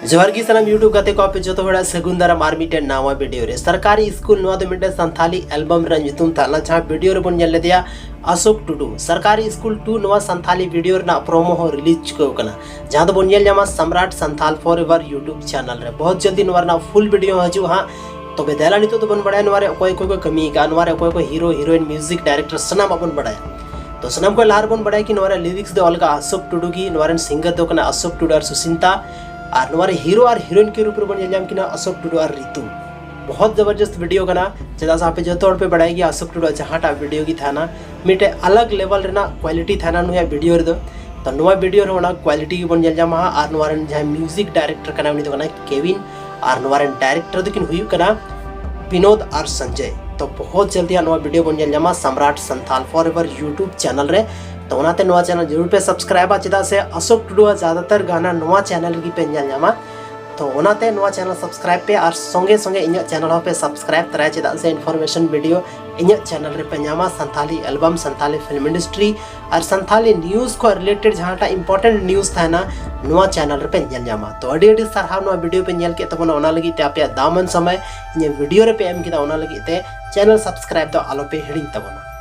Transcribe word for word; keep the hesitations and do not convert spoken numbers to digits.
ᱡᱚᱦᱟᱨ ᱜᱮ ᱥᱟᱱᱟᱢ YouTube ᱜᱟᱛᱮ ᱠᱚ, ᱟᱯᱮ ᱡᱚᱛᱚ ᱦᱚᱲᱟᱜ ᱥᱟᱹᱜᱩᱱ ᱫᱟᱨᱟᱢ ᱟᱨ ᱢᱤᱫᱴᱮᱱ ᱱᱟᱣᱟ ᱵᱷᱤᱰᱤᱭᱳ ᱨᱮ᱾ ᱥᱚᱨᱠᱟᱨᱤ ᱥᱠᱩᱞ, ᱱᱚᱣᱟ ᱫᱚ ᱢᱤᱫᱴᱮᱱ ᱥᱟᱱᱛᱷᱟᱞᱤ ᱮᱞᱵᱟᱢ ᱨᱮᱱᱟᱜ ᱧᱩᱛᱩᱢ ᱛᱟᱦᱮᱸ ᱞᱮᱱᱟ, ᱡᱟᱦᱟᱸ ᱵᱷᱤᱰᱤᱭᱳ ᱨᱮᱵᱚᱱ ᱧᱮᱞ ᱞᱮᱫᱮᱭᱟ ᱚᱥᱳᱠ ᱴᱩᱰᱩ᱾ ᱥᱚᱨᱠᱟᱨᱤ ᱥᱠᱩᱞ ᱴᱩ ᱱᱚᱣᱟ ᱥᱟᱱᱛᱷᱟᱞᱤ ᱵᱷᱤᱰᱤᱭᱳ ᱨᱮᱱᱟᱜ ᱯᱨᱳᱢᱳ ᱦᱚᱸ ᱨᱤᱞᱤᱡᱽ ᱪᱩᱠᱟᱹᱣ ᱠᱟᱱᱟ, ᱡᱟᱦᱟᱸ ᱫᱚᱵᱚᱱ ᱧᱮᱞ ᱧᱟᱢᱟ Samrat Santhal forever YouTube channel ᱨᱮ᱾ ᱵᱚᱦᱩᱛ ᱡᱚᱞᱫᱤ ᱱᱚᱣᱟ ᱨᱮᱱᱟᱜ ᱯᱷᱩᱞ ᱵᱷᱤᱰᱤᱭᱳ ᱦᱤᱡᱩᱜᱼᱟ ᱦᱟᱸᱜ᱾ ᱛᱚᱵᱮ ᱫᱮᱞᱟ ᱱᱤᱛᱚᱜ ᱫᱚᱵᱚᱱ ᱵᱟᱲᱟᱭᱟ ᱱᱚᱣᱟ ᱨᱮ ᱚᱠᱚᱭ ᱚᱠᱚᱭ ᱠᱚ ᱠᱟᱹᱢᱤ ᱟᱠᱟᱫᱼᱟ, ᱱᱚᱣᱟ ᱨᱮ ᱚᱠᱚᱭ ᱚᱠᱚᱭ ᱦᱤᱨᱳ, ᱦᱤᱨᱳᱭᱤᱱ, ᱢᱤᱣᱡᱤᱠ ᱰᱟᱭᱨᱮᱠᱴᱚᱨ ᱥᱟᱱᱟᱢᱟᱜ ᱵᱚᱱ ᱵᱟᱲᱟᱭᱟ᱾ ᱛᱚ ᱥᱟᱱᱟᱢ ᱠᱷᱚᱱ ᱞᱟᱦᱟ ᱨᱮᱵᱚᱱ ᱵᱟᱲᱟᱭᱟ ᱠᱤ ᱱᱚᱣᱟ ᱨᱮ ᱞᱤᱨᱤᱠᱥ ᱫᱚ ᱚᱞ ᱠᱟᱜᱼᱟ ᱚᱥᱳᱠ ᱴᱩᱰᱩ ᱜᱮ, ᱱᱚᱣᱟ ᱨᱮᱱ ᱥᱤᱝᱜᱟᱨ ᱫᱚ ᱠᱟᱱᱟ ᱚᱥᱳᱠ ᱴᱩᱰᱩ ᱟᱨ ᱥᱩᱥᱤᱱᱛᱟ, ᱟᱨ ᱱᱚᱣᱟ ᱨᱮ ᱦᱤᱨᱳ ᱟᱨ ᱦᱤᱨᱳᱭᱤᱱ ᱠᱤ ᱨᱩᱯ ᱨᱮᱵᱚᱱ ᱧᱮᱞ ᱧᱟᱢ ᱠᱤᱱᱟ ᱚᱥᱳᱠ ᱴᱩᱰᱩ ᱟᱨ ᱨᱤᱛᱩ᱾ ᱵᱚᱦᱚᱛ ᱡᱚᱵᱚᱨᱡᱚᱥᱛ ᱵᱷᱤᱰᱤᱭᱳ ᱠᱟᱱᱟ, ᱪᱮᱫᱟᱜ ᱥᱮ ᱟᱯᱮ ᱡᱚᱛᱚ ᱦᱚᱲ ᱯᱮ ᱵᱟᱲᱟᱭ ᱜᱮᱭᱟ ᱚᱥᱳᱠ ᱴᱩᱰᱩ ᱟᱜ ᱡᱟᱦᱟᱸᱴᱟᱜ ᱵᱷᱤᱰᱤᱭᱳ ᱜᱮ ᱛᱟᱦᱮᱱᱟ, ᱢᱤᱫᱴᱮᱡ ᱟᱞᱟᱜᱽ ᱞᱮᱵᱮᱞ ᱨᱮᱱᱟᱜ ᱠᱣᱟᱞᱤᱴᱤ ᱛᱟᱦᱮᱱᱟ ᱱᱩᱭᱟᱜ ᱵᱷᱤᱰᱤᱭᱳ ᱨᱮᱫᱚ᱾ ᱛᱚ ᱱᱚᱣᱟ ᱵᱷᱤᱰᱤᱭᱳ ᱨᱮ ᱚᱱᱟ ᱠᱣᱟᱞᱤᱴᱤ ᱜᱮᱵᱚᱱ ᱧᱮᱞ ᱧᱟᱢᱟ ᱦᱟᱸᱜ᱾ ᱟᱨ ᱱᱚᱣᱟ ᱨᱮᱱ ᱡᱟᱦᱟᱸᱭ ᱢᱤᱣᱡᱤᱠ ᱰᱟᱭᱨᱮᱠᱴᱚᱨ ᱠᱟᱱᱟᱭ, ᱩᱱᱤ ᱫᱚ ᱠᱟᱱᱟᱭ ᱠᱮᱵᱤᱱ, ᱟᱨ ᱱᱚᱣᱟ ᱨᱮᱱ ᱰᱟᱭᱨᱮᱠᱴᱚᱨ ᱫᱚᱠᱤᱱ ᱦᱩᱭᱩᱜ ᱠᱟᱱᱟ ᱵᱤᱱᱳᱫ ᱟᱨ ᱥᱚᱧᱡᱚᱭ᱾ ᱛᱚ ᱵᱚᱦᱚᱛ ᱡᱚᱞᱫᱤ ᱦᱟᱸᱜ ᱱᱚᱣᱟ ᱵᱷᱤᱰᱤᱭᱳ ᱵᱚᱱ ᱧᱮᱞ ᱧᱟᱢᱟ Samrat Santhal forever YouTube channel ᱨᱮ᱾ ᱛᱚ ᱚᱱᱟᱛᱮ ᱱᱚᱣᱟ ᱪᱮᱱᱮᱞ ᱡᱟᱹᱨᱩᱲ ᱯᱮ ᱥᱟᱵᱥᱠᱨᱟᱭᱤᱵᱟ, ᱪᱮᱫᱟᱜ ᱥᱮ ᱚᱥᱳᱠ ᱴᱩᱰᱩᱣᱟᱜ ᱡᱟᱫᱟᱛᱟᱨ ᱜᱟᱱᱟ ᱱᱚᱣᱟ ᱪᱮᱱᱮᱞ ᱨᱮᱜᱮ ᱯᱮ ᱧᱮᱞ ᱧᱟᱢᱟ᱾ ᱛᱚ ᱚᱱᱟᱛᱮ ᱱᱚᱣᱟ ᱪᱮᱱᱮᱞ ᱥᱟᱵᱥᱠᱨᱟᱭᱤᱵ ᱯᱮ ᱟᱨ ᱥᱚᱸᱜᱮ ᱥᱚᱸᱜᱮ ᱤᱧᱟᱹᱜ ᱪᱮᱱᱮᱞ ᱦᱚᱸᱯᱮ ᱥᱟᱵᱥᱠᱨᱟᱭᱤᱵ ᱛᱚᱨᱟᱭᱟ, ᱪᱮᱫᱟᱜ ᱥᱮ ᱤᱱᱯᱷᱚᱨᱢᱮᱥᱚᱱ ᱵᱷᱤᱰᱤᱭᱳ ᱤᱧᱟᱹᱜ ᱪᱮᱱᱮᱞ ᱨᱮᱯᱮ ᱧᱟᱢᱟ Santhali album, Santhali film industry ᱟᱨ ᱥᱟᱱᱛᱷᱟᱞᱤ ᱱᱤᱭᱩᱡᱽ ᱠᱷᱚᱱ ᱨᱤᱞᱮᱴᱮᱰ ᱡᱟᱦᱟᱸᱴᱟᱜ ᱤᱢᱯᱚᱨᱴᱮᱱᱴ ᱱᱤᱭᱩᱡᱽ ᱛᱟᱦᱮᱱᱟ, ᱱᱚᱣᱟ ᱪᱮᱱᱮᱞ ᱨᱮᱯᱮ ᱧᱮᱞ ᱧᱟᱢᱟ᱾ ᱛᱚ ᱟᱹᱰᱤ ᱟᱹᱰᱤ ᱥᱟᱨᱦᱟᱣ ᱱᱚᱣᱟ ᱵᱷᱤᱰᱤᱭᱳ ᱯᱮ ᱧᱮᱞ ᱠᱮᱫ ᱛᱟᱵᱚᱱᱟ, ᱚᱱᱟ ᱞᱟᱹᱜᱤᱫ ᱛᱮ ᱟᱯᱮᱭᱟᱜ ᱫᱟᱢᱟᱱ ᱥᱚᱢᱚᱭ ᱤᱧᱟᱹᱜ ᱵᱷᱤᱰᱤᱭᱳ ᱨᱮᱯᱮ ᱮᱢ ᱠᱮᱫᱟ, ᱚᱱᱟ ᱞᱟᱹᱜᱤᱫ ᱛᱮ ᱪᱮᱱᱮᱞ ᱥᱟᱵᱥᱠᱨᱟᱭᱤᱵ ᱫᱚ ᱟᱞᱚᱯᱮ ᱦᱤᱲᱤᱧ ᱛᱟᱵᱚᱱᱟ᱾